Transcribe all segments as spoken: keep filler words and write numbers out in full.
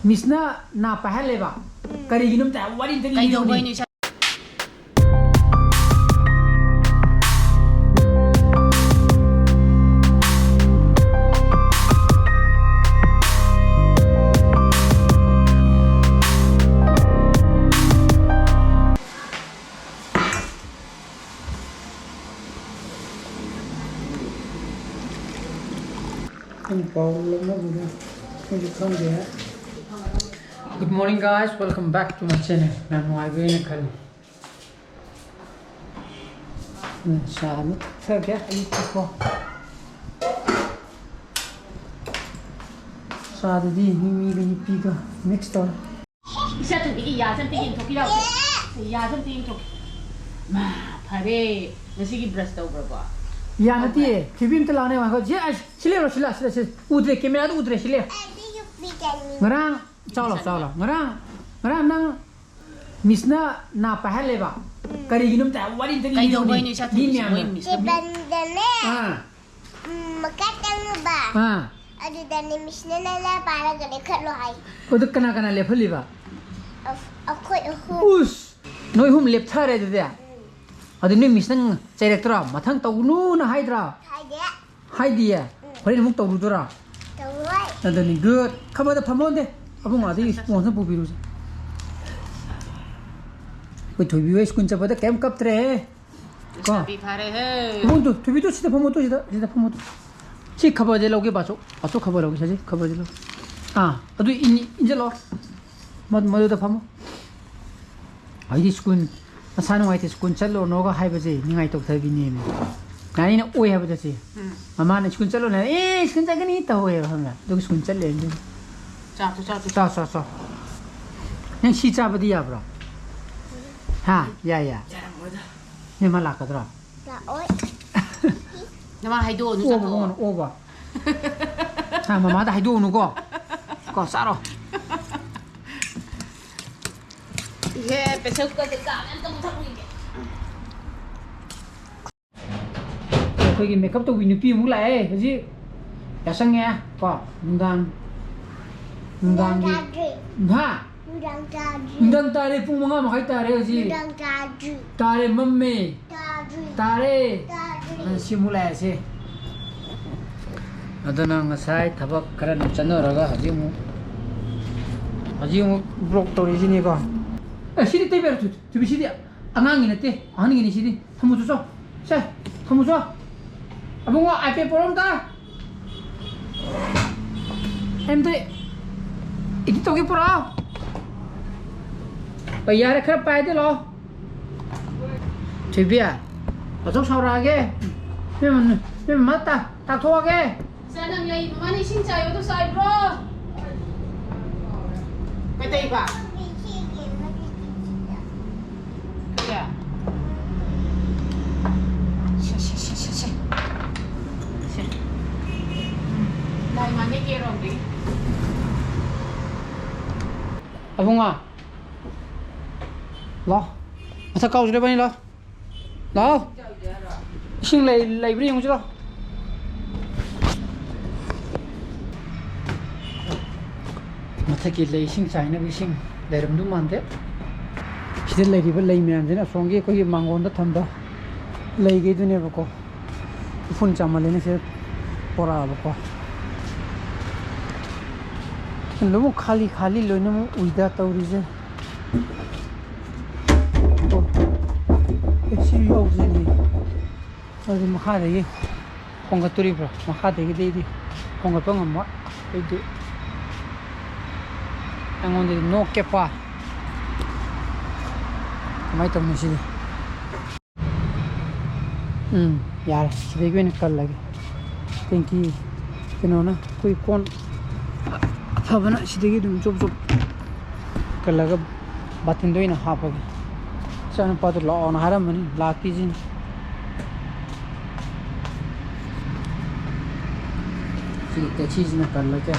ꯃꯤꯁꯅ ꯅꯥ ꯄꯥꯏꯍꯜꯂꯦꯕ꯫ ꯀꯔꯤꯒꯤꯅꯣ ꯑꯝꯇ ꯋꯥꯔꯤ ꯑꯝꯇ ꯂꯤꯌꯨꯅꯦ꯫ ꯀꯩꯗꯧꯕꯩꯅꯣ ꯏꯁꯥ ꯑꯩꯅ ꯄꯥꯎ ꯂꯧꯅꯕꯗ ꯑꯩꯁꯨ ꯈꯪꯗꯦ꯫ Good morning, guys, welcome back to my channel. ꯌꯥꯝ ꯅꯨꯡꯉꯥꯏꯕ꯭ꯔꯦꯅ ꯈꯜꯂꯤ꯫ ꯎꯝ, ꯆꯥ ꯑꯃ ꯊꯛꯆꯒꯦ ꯑꯌꯨꯛꯀꯤꯀꯣ꯫ ꯆꯥꯗꯨꯗꯤ ꯃꯤꯃꯤꯒ ꯌꯨꯄꯤꯒ mix ꯇꯧꯔꯦ꯫ ꯏꯆꯥ ꯇꯣꯝꯕꯤꯒꯤ ꯌꯥꯁꯦ ꯑꯝꯇ ꯌꯦꯡꯊꯣꯛꯄꯤꯔꯛꯑꯣ꯫ ꯌꯥꯁꯦ ꯑꯝꯇ ꯌꯦꯡꯊꯣꯛ꯫ ꯃꯥ, ꯐꯔꯦ꯫ ꯉꯁꯤꯒꯤ brush ꯇꯧꯈ꯭ꯔꯕꯣ? ꯌꯥ ꯅꯠꯇꯤꯌꯦ꯫ ꯊꯣꯏꯕꯤ ꯑꯝꯇ ꯂꯥꯛꯑꯣꯅꯦ꯫ ꯉꯥꯏꯈꯣ꯫ ꯁꯤ, ꯑꯁ, ꯁꯤ ꯂꯩꯔꯣ, ꯁꯤ ꯂꯥꯛꯑꯣ, ꯁꯤ ꯂꯥꯛꯑꯣ, ꯁꯤ꯫ ꯎꯗ꯭ꯔꯦ, camera ꯗ ꯎꯗ꯭ꯔꯦ, ꯁꯤ ꯂꯩꯔꯣ꯫ ꯉꯔꯥꯡ, ꯆꯥꯎꯂꯣ, ꯆꯥꯎꯂꯣ꯫ ꯉꯔꯥꯡ, ꯉꯔꯥꯡ ꯅꯪ ꯃꯤꯁꯅ ꯅꯥ ꯄꯥꯏꯍꯜꯂꯦꯕ꯫ ꯀꯔꯤꯒꯤꯅꯣ ꯑꯝꯇ ꯋꯥꯔꯤ ꯑꯝꯇ ꯂꯤꯌꯨꯅꯦ꯫ ꯀꯩꯗꯧꯕꯩꯅꯣ ꯏꯆꯥ ꯃꯤ ꯊꯣꯏꯕꯤꯁꯦ? ꯃꯌꯥꯝꯅ꯫ ꯃꯣꯏ ꯃꯤꯁꯅ ꯇꯦꯕꯜꯗꯅꯦ꯫ ꯑꯥ꯫ ꯎꯝ, ꯃꯈꯥ ꯆꯪꯉꯨꯕ꯫ ꯑꯥ꯫ ꯑꯗꯨꯗꯅꯦ ꯃꯤꯁꯅ ꯅꯪꯅ ꯄꯥꯔꯒ ꯂꯦꯞꯈꯠꯂꯣ ꯍꯥꯏ꯫ ꯑꯗꯨ ꯀꯅꯥ ꯀꯅꯥ ꯂꯦꯞꯍꯜꯂꯤꯕ? ꯑ-, ꯑꯩꯈꯣꯏ ꯑꯍꯨꯝ꯫ ꯎꯁ! ꯅꯣꯏ ꯑꯍꯨꯝ ꯂꯦꯞꯊꯔꯦ ꯑꯗꯨꯗꯤ? ꯎꯝ꯫ ꯑꯗꯨ ꯅꯣꯏ ꯃꯤꯁꯅ ꯆꯩꯔꯛꯇ꯭ꯔꯣ? ꯃꯊꯪ ꯇꯧꯒꯅꯨꯅ ꯍꯥꯏꯗ꯭ꯔꯣ? ꯍꯥꯏꯗꯦ꯫ ꯍꯥꯏꯗꯤꯌꯦ? ꯎꯝ꯫ ꯍꯣꯔꯦꯟ ꯑꯃꯨꯛ ꯇꯧꯔꯨꯗꯣꯔꯥ? ꯇꯧꯔꯣꯏ꯫ ꯑꯗꯨꯅꯤ, good꯫ ꯈꯕꯔꯗ ꯐꯝꯃꯣꯟꯗꯦ꯫ ꯑꯕꯨꯡ ꯑꯗꯩ sponge ꯑꯃ ꯄꯨꯕꯤꯔꯨꯁꯦ꯫ ꯑꯩꯈꯣꯏ ꯊꯣꯏꯕꯤ ꯍꯣꯏ ꯁ꯭ꯀꯨꯜ ꯆꯠꯄꯗ ꯀꯩꯝ ꯀꯞꯇ꯭ꯔꯦꯍꯦ꯫ ꯀꯣ? ꯂꯩꯁꯥꯕꯤ ꯐꯥꯔꯦꯍꯦ꯫ ꯐꯝꯃꯣꯟꯗꯣ, ꯊꯣꯏꯕꯤꯗꯣ ꯁꯤꯗ ꯐꯝꯃꯣꯟꯗꯣ, ꯁꯤꯗ, ꯁꯤꯗ ꯐꯝꯃꯣꯟꯗꯣ꯫ ꯁꯤ ꯈꯕꯔꯁꯦ ꯂꯧꯒꯦ, ꯕꯥꯆꯧ꯫ ꯕꯥꯆꯧ ꯈꯕꯔ ꯂꯧꯒꯦ, ꯁꯦ, ꯁꯤ ꯈꯕꯔꯁꯦ ꯂꯧꯒꯦ꯫ ꯑꯥ, ꯑꯗꯨ ꯏꯟ-, ꯏꯟꯁꯤꯜꯂꯣ꯫ ꯃ-, ꯃꯗꯨꯗ ꯐꯝꯃꯣ꯫ ꯑꯩꯗꯤ ꯁ꯭ꯀꯨꯜ ꯅꯁꯥ ꯅꯨꯡꯉꯥꯏꯇꯦ, ꯁ꯭ꯀꯨꯜ ꯆꯠꯂꯨꯔꯅꯣꯒ ꯍꯥꯏꯕꯁꯦ ꯅꯤꯡꯉꯥꯏ ꯇꯧꯊꯕꯤꯅꯦꯃꯤ꯫ ꯉꯥꯏꯅ ꯑꯣꯏ ꯍꯥꯏꯕꯗꯣ ꯁꯤ꯫ ꯎꯝ꯫ ꯃꯃꯥꯅ ꯁ꯭ꯀꯨꯜ ꯆꯠꯂꯨꯅ ꯍꯥꯏ, "ꯑꯦ, ꯁ꯭ꯀꯨꯜ ꯆꯠꯀꯅꯤ" ꯇꯧꯋꯦꯕ, ꯈꯪꯕ꯭ꯔꯥ? ꯑꯗꯨꯒ ꯁ꯭ꯀꯨꯜ ꯆꯠꯂꯦ ꯑꯗꯨ꯫ ꯆꯥ ꯊꯛ, ꯆꯥ ꯊꯛ꯫ ꯆꯥ, ꯆꯥ, ꯆꯥ꯫ ꯅꯪ ꯁꯤ ꯆꯥꯕꯗꯤ ꯌꯥꯕ꯭ꯔꯣ? ꯍꯥ? ꯌꯥꯏ, ꯌꯥꯏ꯫ ꯌꯥꯔꯝꯃꯣꯏꯗ꯫ ꯅꯣꯏ ꯃꯥ ꯂꯥꯛꯀꯗ꯭ꯔꯣ? ꯂꯥꯛꯑꯣꯏ꯫ ꯅꯃꯥ ꯍꯥꯏꯗꯣꯛꯑꯣ, ꯑꯗꯨ ꯑꯣꯕ, ꯆꯥꯊꯣꯛꯑꯣ꯫ ꯑꯣꯕ꯫ ꯍꯥ, ꯃꯃꯥꯗ ꯍꯥꯏꯗꯣꯛꯎꯅꯨꯀꯣ꯫ ꯀꯣ, ꯆꯥꯔꯣ꯫ ꯏꯍꯦ, pressure cooker ꯁꯦ ꯀꯥꯝꯃꯦ, ꯑꯝꯇ ꯃꯨꯊꯠꯂꯨꯈꯤꯒꯦ꯫ ꯑꯩꯈꯣꯏꯒꯤ makeup ꯇꯧꯕꯤ ꯅꯨꯄꯤ ꯑꯃꯨꯛ ꯂꯥꯛꯑꯦ ꯍꯧꯖꯤꯛ꯫ ꯌꯥꯆꯪꯉꯦ ꯀꯣ, ꯅꯨꯡꯗꯥꯡ꯫ ꯅꯨꯡꯗꯥꯡꯒꯤ ꯇꯥꯗ꯭ꯔꯤ꯫ ꯍꯥ? ꯅꯨꯡꯗꯥꯡ ꯇꯥꯗ꯭ꯔꯤ꯫ ꯅꯨꯡꯗꯥꯡ ꯇꯥꯔꯦ, ꯄꯨꯡ ꯃꯉꯥ ꯃꯈꯥꯏ ꯇꯥꯔꯦ ꯍꯧꯖꯤꯛ꯫ ꯅꯨꯡꯗꯥꯡ ꯇꯥꯗ꯭ꯔꯤ꯫ ꯇꯥꯔꯦ, ꯃꯝꯃꯦ꯫ ꯇꯥꯗ꯭ꯔꯤ꯫ ꯇꯥꯔꯦ꯫ ꯇꯥꯗ꯭ꯔꯤ꯫ ꯑ, ꯁꯤ ꯑꯃꯨꯛ ꯂꯥꯛꯑꯦ, ꯁꯤ꯫ ꯑꯗꯨꯅ ꯉꯁꯥꯏ ꯊꯕꯛ ꯈꯔ ꯆꯠꯅꯔꯒ ꯍꯧꯖꯤꯛ ꯑꯃꯨꯛ, ꯍꯧꯖꯤꯛ ꯑꯃꯨꯛ vlog ꯇꯧꯔꯤꯁꯤꯅꯤꯀꯣ꯫ ꯑꯦ, ꯁꯤꯗꯤ ꯇꯩꯕ ꯌꯥꯔꯣꯏ, ꯊꯨ-, ꯊꯨꯕꯤ, ꯁꯤꯗꯤ ꯑꯉꯥꯡꯒꯤ ꯅꯠꯇꯦ, ꯑꯍꯟꯒꯤꯅꯤ ꯁꯤꯗꯤ꯫ ꯊꯝꯃꯨꯆꯣ, ꯆꯣ꯫ ꯁꯦ, ꯊꯝꯃꯨꯆꯣ꯫ ꯑꯕꯨꯡꯉꯣ, iPad ꯄꯣꯔꯛꯑꯣ ꯑꯝꯇ꯫ ꯑꯩ ꯑꯝꯇ edit ꯇꯧꯒꯦ, ꯄꯣꯔꯛꯑꯣ꯫ ꯑꯣ, ꯌꯥꯔꯦ, ꯈꯔ ꯄꯥꯏꯗꯦ, ꯂꯥꯛꯑꯣ꯫ ꯊꯣꯏꯕꯤ, ꯕꯥꯆꯧ ꯁꯥꯎꯔꯛꯑꯒꯦ꯫ ꯏꯕꯦꯝꯃ, ꯏꯕꯦꯝꯃ, ꯇꯥ-, ꯇꯥꯛꯊꯣꯛꯑꯒꯦ꯫ ꯏꯆꯥ, ꯅꯪ ꯂꯩ ꯃꯃꯥꯅ ꯏꯁꯤꯡ ꯆꯥꯏꯌꯣꯗꯣ ꯆꯥꯏꯕ꯭ꯔꯣ? ꯀꯩꯗꯧꯕ? ꯀꯌꯥ? ꯁꯦ, ꯁꯦ, ꯁꯦ, ꯁꯦ, ꯁꯦ꯫ ꯁꯦ꯫ ꯎꯝ꯫ ꯂꯥꯏ ꯃꯥꯟꯒꯦ ꯀꯦꯔꯣꯝꯗꯤ꯫ ꯑꯕꯨꯡꯉꯣ꯫ ꯂꯥꯎ꯫ ꯃꯊꯛ ꯀꯥꯎꯁꯤꯔ ꯏꯕꯥꯅꯤ, ꯂꯥꯎ꯫ ꯂꯥꯎ꯫ ꯏꯁꯤꯡ ꯂꯩ-, ꯂꯩꯕ꯭ꯔꯥ ꯌꯦꯡꯉꯨꯁꯤ ꯂꯥꯎ꯫ ꯃꯊꯛꯀꯤ ꯂꯩ ꯏꯁꯤꯡ ꯆꯥꯏꯅꯕ ꯏꯁꯤꯡ ꯂꯩꯔꯝꯗꯧ ꯃꯥꯟꯗꯦ꯫ ꯁꯤꯗ ꯂꯩꯔꯤꯕ ꯂꯩ ꯃꯌꯥꯝꯁꯤꯅ ꯑꯁꯣꯝꯒꯤ ꯑꯩꯈꯣꯏꯒꯤ ꯃꯥꯡꯒꯣꯟꯗ ꯊꯝꯕ ꯂꯩꯈꯩꯗꯨꯅꯦꯕꯀꯣ꯫ ꯎꯐꯨꯟ ꯆꯥꯃꯜꯂꯦꯅ ꯁꯤꯗ ꯄꯣꯔꯛꯑꯕꯀꯣ꯫ ꯂꯣꯏꯅꯃꯛ ꯈꯥꯂꯤ ꯈꯥꯂꯤ ꯂꯣꯏꯅꯃꯛ ꯎꯏꯗ ꯇꯧꯔꯤꯁꯦ꯫ ꯑꯣ꯫ ꯑꯦ, ꯁꯤ ꯌꯧꯗ꯭ꯔꯤꯅꯦ꯫ ꯑꯗꯨ ꯃꯈꯥꯗꯒꯤ ꯍꯣꯡꯒꯠꯇꯣꯔꯤꯕ꯭ꯔꯣ? ꯃꯈꯥꯗꯒꯤꯗꯤ ꯑꯩꯗꯤ ꯍꯣꯡꯒꯠꯄ ꯉꯝꯃꯣꯏ꯫ ꯑꯩꯗꯤ, ꯑꯩꯉꯣꯟꯗꯗꯤ ꯅꯣ ꯀꯦꯄꯥ꯫ ꯀꯃꯥꯏꯅ ꯇꯧꯅꯤ ꯁꯤꯗꯤ? ꯎꯝ, ꯌꯥꯔꯦ꯫ ꯁꯤꯗꯒꯤ ꯑꯣꯏꯅ ꯀꯜꯂꯒꯦ꯫ ꯇꯦꯡꯀꯤ ꯀꯩꯅꯣꯅ, ꯑꯩꯈꯣꯏ ꯀꯣꯟ ꯑꯐꯕꯅ ꯁꯤꯗꯒꯤ ꯑꯗꯨꯝ ꯆꯣꯞ ꯆꯣꯞ ꯀꯜꯂꯒ ꯕꯥꯇꯤꯟꯗ ꯑꯣꯏꯅ ꯍꯥꯞꯄꯒꯦ꯫ ꯏꯆꯥꯅꯨꯄꯥꯗꯣ ꯂꯥꯛꯑꯣꯅ ꯍꯥꯏꯔꯝꯕꯅꯤ, ꯂꯥꯛꯇꯦꯁꯤꯅꯤ꯫ ꯁꯤꯒꯤ ꯇꯦꯛꯁꯤꯁꯤꯅ ꯀꯜꯂꯒꯦ꯫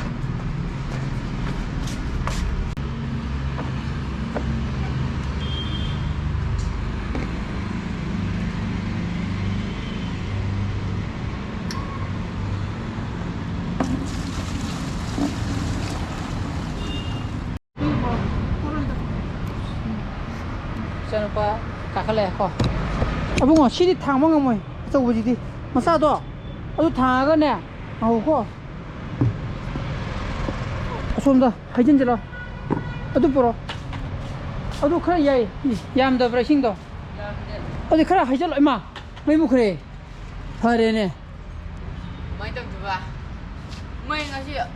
ꯏꯆꯥꯅꯨꯄꯥ ꯀꯥꯈꯠꯂꯛꯑꯦ ꯀꯣ꯫ ꯑꯕꯨꯡꯉꯣ, ꯁꯤꯗꯤ ꯊꯥꯡꯕ ꯉꯝꯃꯣꯏ, ꯑꯆꯧꯕꯁꯤꯗꯤ꯫ ꯃꯆꯥꯗꯣ ꯑꯗꯨ ꯊꯥꯡꯉꯒꯅꯦ, ꯉꯥꯏꯈꯣꯀꯣ꯫ ꯑꯁꯣꯝꯗ ꯍꯩꯖꯤꯟꯁꯤꯜꯂꯣ꯫ ꯑꯗꯨ ꯄꯨꯔꯛꯑꯣ꯫ ꯑꯗꯨ ꯈꯔ ꯌꯥꯏ꯫ ꯌꯥꯝꯗꯕ꯭ꯔꯥ ꯏꯁꯤꯡꯗꯣ? ꯌꯥꯝꯗꯦ꯫ ꯑꯗꯨꯗꯤ ꯈꯔ ꯍꯩꯖꯤꯜꯂꯣ꯫ ꯏꯃꯥ, ꯃꯩ ꯃꯨꯠꯈ꯭ꯔꯦ꯫ ꯐꯔꯦꯅꯦ꯫ ꯀꯃꯥꯏꯅ ꯇꯧꯗꯣꯏꯕ? ꯃꯩ ꯉꯁꯤ ꯑ-,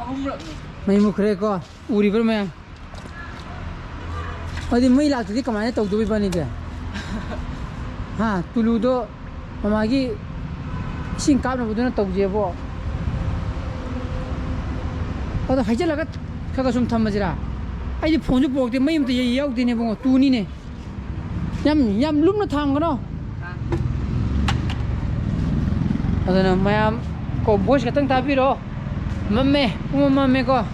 ꯑꯍꯨꯝꯂꯛꯅꯤ꯫ ꯃꯩ ꯃꯨꯠꯈ꯭ꯔꯦꯀꯣ꯫ ꯎꯔꯤꯕ꯭ꯔꯥ ꯃꯌꯥꯝ? ꯑꯗꯨꯗꯤ ꯃꯩ ꯂꯥꯛꯇ꯭ꯔꯗꯤ ꯀꯃꯥꯏꯅ ꯇꯧꯗꯣꯏꯕ ꯏꯕꯥꯅꯤꯗꯤ? ꯍꯥ, ꯇꯨꯂꯨꯗꯣ ꯃꯃꯥꯒꯤ ꯏꯁꯤꯡ ꯀꯥꯞꯅꯕꯗꯨꯅ ꯇꯧꯖꯦꯕꯣ꯫ ꯑꯗꯣ ꯍꯩꯖꯤꯜꯂꯒ ꯈꯔ ꯈꯔ ꯁꯨꯝ ꯊꯝꯃꯁꯤꯔꯥ? ꯑꯩꯗꯤ ꯐꯣꯟꯁꯨ ꯄꯨꯔꯛꯇꯦ, ꯃꯩ ꯑꯝꯇ ꯌꯥꯎꯗꯦꯅꯦ ꯏꯕꯨꯡꯉꯣ, ꯇꯨꯅꯤꯅꯦ꯫ ꯌꯥꯝ, ꯌꯥꯝ ꯂꯨꯝꯅ ꯊꯥꯡꯒꯅꯣ꯫ ꯑꯗꯨꯅ ꯃꯌꯥꯝ ꯀꯣ, voice ꯈꯛꯇꯪ ꯇꯥꯕꯤꯔꯣ꯫ ꯃꯝꯃꯦ, ꯄꯨꯡꯃꯝ ꯃꯝꯃꯦꯀꯣ꯫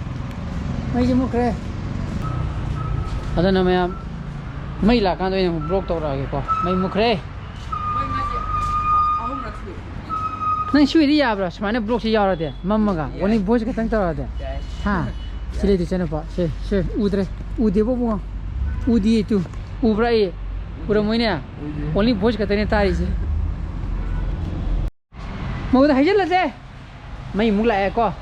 ꯃꯩꯁꯦ ꯃꯨꯠꯈ꯭ꯔꯦ꯫ ꯑꯗꯨꯅ ꯃꯌꯥꯝ ꯃꯩ ꯂꯥꯛꯀꯥꯟꯗ ꯑꯣꯏꯅ ꯑꯃꯨꯛ vlog ꯇꯧꯔꯛꯑꯒꯦꯀꯣ꯫ ꯃꯩ ꯃꯨꯠꯈ꯭ꯔꯦ꯫ ꯃꯩ ꯉꯁꯤ ꯑꯍꯨꯝꯂꯛ ꯁꯨꯏ꯫ ꯅꯪ ꯁꯨꯏꯗꯤ ꯌꯥꯕ꯭ꯔꯥ? ꯁꯨꯃꯥꯏꯅ vlogꯁꯦ ꯌꯥꯎꯔꯗꯤ, ꯃꯝꯃꯒ, ꯌꯥꯏ꯫ Only voice ꯈꯛꯇꯪ ꯇꯧꯔꯗꯤ? ꯌꯥꯏ꯫ ꯍꯥ? ꯁꯤ ꯂꯩꯇꯦ, ꯏꯆꯥꯅꯨꯄꯥ꯫ ꯁꯦ, ꯁꯦ, ꯎꯗ꯭ꯔꯦ꯫ ꯎꯗꯦꯕꯣ, ꯏꯕꯨꯡꯉꯣ꯫ ꯎꯗꯤꯌꯦ, ꯇꯨ꯫ ꯎꯕ꯭ꯔꯥ ꯑꯩ? ꯎꯗꯦ꯫ ꯎꯔꯝꯃꯣꯏꯅꯦ? ꯎꯗꯦ꯫ Only voice ꯈꯛꯇꯅꯦ ꯇꯥꯔꯤꯁꯦ꯫ ꯃꯉꯣꯟꯗ ꯍꯩꯖꯤꯜꯂꯁꯦ꯫ ꯃꯩ ꯑꯃꯨꯛ ꯂꯥꯛꯑꯦꯀꯣ꯫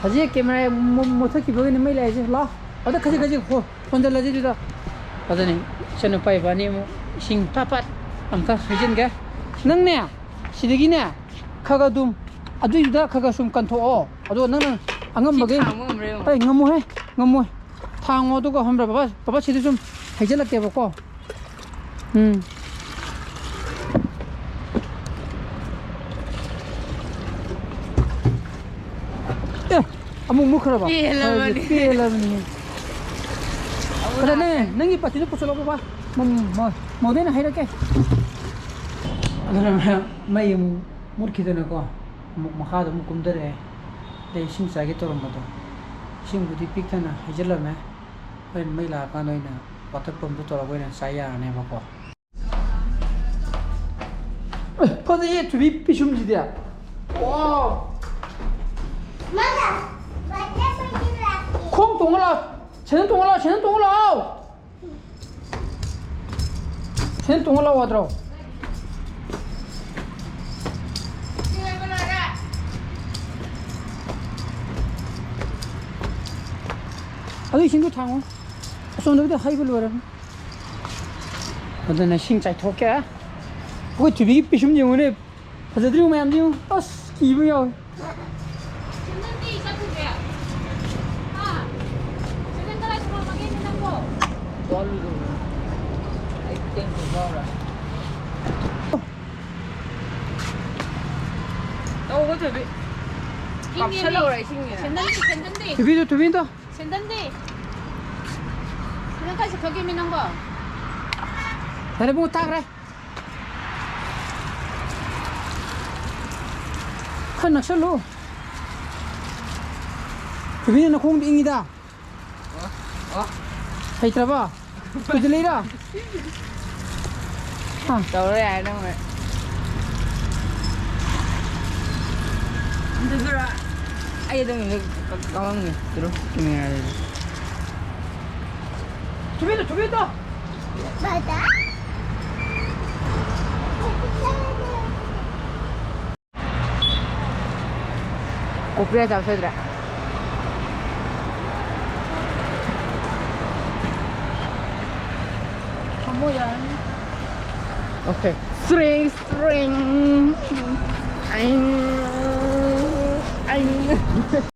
ꯍꯧꯖꯤꯛ camera ꯃꯨ-, ꯃꯨꯊꯠꯈꯤꯕꯒꯤꯅꯦ ꯃꯩ ꯂꯥꯛꯏꯁꯦ꯫ ꯂꯥꯛꯑꯣ꯫ ꯑꯗ ꯈꯖꯤꯛ ꯈꯖꯤꯛ ꯍꯣ-, ꯍꯣꯟꯖꯜꯂꯁꯤ ꯑꯗꯨꯗ꯫ ꯑꯗꯨꯅꯤ, ꯏꯆꯟꯅꯨꯄꯥ ꯏꯕꯥꯅꯤ ꯑꯃꯨꯛ ꯏꯁꯤꯡ ꯐꯠ ꯐꯠ ꯑꯝꯇ ꯍꯩꯖꯤꯟꯒꯦ꯫ ꯅꯪꯅꯦ, ꯁꯤꯗꯒꯤꯅꯦ, ꯈꯔ ꯈꯔ ꯑꯗꯨꯝ, ꯑꯗꯨꯏꯗꯨꯗ ꯈꯔ ꯈꯔ ꯁꯨꯝ ꯀꯟꯊꯣꯛꯑꯣ꯫ ꯑꯗꯣ ꯅꯪꯅ ꯑꯉꯝꯕꯈꯩ-, ꯁꯤ ꯊꯥꯡꯕ ꯉꯝꯕ꯭ꯔꯥ ꯌꯦꯡꯉꯣ꯫ ꯑꯩ ꯉꯝꯃꯣꯏꯍꯦ, ꯉꯝꯃꯣꯏ꯫ ꯊꯥꯡꯉꯣ, ꯑꯗꯨꯒ ꯈꯪꯕ꯭ꯔꯥ, ꯕꯕꯥ, ꯕꯕꯥ ꯁꯤꯗ ꯁꯨꯝ ꯍꯩꯖꯤꯜꯂꯛꯀꯦꯕꯀꯣ꯫ ꯎꯝ꯫ ꯑꯦ, ꯑꯃꯨꯛ ꯃꯨꯠꯈ꯭ꯔꯕ? ꯄꯦꯜꯂꯕꯅꯤ꯫ ꯄꯦꯜꯂꯕꯅꯤ꯫ ꯑꯃꯨꯛ ꯑꯗ ꯅꯪ, ꯂꯥꯛꯈ꯭ꯔꯦ꯫ ꯅꯪꯒꯤ ꯕꯥꯇꯤꯟꯗꯣ ꯄꯨꯁꯜꯂꯛꯑꯣ, ꯕꯕꯥ꯫ ꯃꯝ-, ꯃ-, ꯃꯣꯗꯦꯅ ꯍꯩꯔꯛꯀꯦ꯫ ꯑꯗꯨꯅ ꯃꯌꯥꯝ, ꯃꯩ ꯑꯃꯨꯛ ꯃꯨꯠꯈꯤꯗꯅꯀꯣ, ꯑꯃꯨꯛ ꯃꯈꯥꯗ ꯑꯃꯨꯛ ꯀꯨꯝꯊꯔꯛꯑꯦ꯫ ꯑꯗꯩ ꯏꯁꯤꯡ ꯆꯥꯏꯒꯦ ꯇꯧꯔꯝꯕꯗꯣ, ꯏꯁꯤꯡꯕꯨꯗꯤ ꯄꯤꯛ ꯊꯟꯅ ꯍꯩꯖꯤꯜꯂꯝꯃꯦ꯫ ꯍꯣꯔꯦꯟ ꯃꯩ ꯂꯥꯛꯑꯀꯥꯟꯗ ꯑꯣꯏꯅ water pumpꯇꯣ ꯇꯧꯔꯒ ꯑꯣꯏꯅ ꯆꯥꯏ ꯌꯥꯔꯅꯦꯕꯀꯣ꯫ ꯑꯦ, ꯐꯖꯩꯌꯦ, ꯊꯣꯏꯕꯤ ꯄꯤꯁꯨꯝꯁꯤꯗꯤ꯫ ꯋꯥꯎ! ꯈꯣꯡ ꯇꯣꯡꯉ ꯂꯥꯛꯑꯣ꯫ ꯁꯦꯟꯗꯜ ꯇꯣꯡꯉ ꯂꯥꯛꯑꯣ, ꯁꯦꯟꯗꯜ ꯇꯣꯡꯉ ꯂꯥꯛꯑꯣ꯫ ꯁꯤꯗ ꯇꯣꯡꯉ ꯂꯥꯛꯑꯣ ꯌꯥꯗ꯭ꯔꯣ? ꯑꯗꯨ ꯏꯁꯤꯡꯗꯣ ꯊꯥꯡꯉꯣ꯫ ꯑꯁꯣꯝꯗꯕꯨꯗꯤ ꯍꯩꯕ ꯂꯣꯏꯔꯕꯅꯤ꯫ ꯑꯗꯨꯅ ꯏꯁꯤꯡ ꯆꯥꯏꯊꯣꯛꯀꯦ꯫ ꯑꯩꯈꯣꯏ ꯊꯣꯏꯕꯤꯒꯤ ꯄꯤꯁꯨꯝ ꯌꯦꯡꯉꯨꯅꯦ꯫ ꯐꯖꯗ꯭ꯔꯤꯕ ꯃꯌꯥꯝꯗꯣ ꯌꯦꯡꯉꯨ꯫ ꯑꯁ, ꯀꯤꯕ ꯌꯥꯎꯋꯦ꯫ ꯁꯦꯟꯗꯟꯗꯤ ꯆꯠꯈꯤꯗ꯭ꯔꯦ? ꯍꯥ? ꯁꯦꯟꯗꯟ ꯀꯗꯥꯏ ꯊꯝꯃꯝꯃꯒꯦꯅꯦ ꯅꯪꯕꯣ? ꯇꯧꯕ ꯊꯣꯏꯕꯤ꯫ ꯏꯁꯤꯡꯅꯦꯃꯤ꯫ ꯀꯥꯞꯁꯜꯂꯛꯎꯔꯥ ꯏꯁꯤꯡꯅꯦꯅ? ꯁꯦꯟꯗꯟꯗꯤ, ꯁꯦꯟꯗꯟꯗꯤ? ꯊꯣꯏꯕꯤꯗꯣ, ꯊꯣꯏꯕꯤꯗꯣ꯫ ꯁꯦꯟꯗꯟꯗꯤ? ꯁꯦꯟꯗꯟ ꯀꯥꯏ ꯆꯠꯈ꯭ꯔꯒꯦꯃꯤ ꯅꯪꯕꯣ? ꯌꯥꯔꯦ ꯏꯕꯨꯡꯉꯣ, ꯇꯥꯈ꯭ꯔꯦ꯫ ꯈꯔ ꯅꯛꯁꯜꯂꯨ꯫ ꯊꯣꯏꯕꯤꯅ ꯅꯈꯣꯡꯗ ꯏꯪꯉꯤꯗ꯫ ꯍꯩꯇ꯭ꯔꯕ? ꯀꯨꯏꯗ ꯂꯩꯔ? ꯍꯥ? ꯇꯧꯔꯦ ꯌꯥꯔꯦ ꯅꯪ ꯍꯣꯏ꯫ ꯑꯗꯨꯗꯨꯔ ꯑꯩ ꯑꯗꯨꯝ ꯀꯛꯑꯝꯒꯦ꯫ ꯇꯨꯔꯨ, ꯀꯦꯃꯦꯔꯥꯗꯨꯗꯤ꯫ ꯊꯣꯏꯕꯤꯗꯣ, ꯊꯣꯏꯕꯤꯗꯣ! ꯀꯣꯄꯤꯔꯥꯏꯠ ꯆꯥꯕ ꯁꯣꯏꯗ꯭ꯔꯦ꯫ ꯊꯝꯃꯣ ꯌꯥꯔꯅꯤ꯫ ꯑꯣꯀꯦ꯫ ꯁ꯭ꯔꯤꯡ, ꯁ꯭ꯔꯤꯡ꯫ ꯑꯩ, ꯑꯩ꯫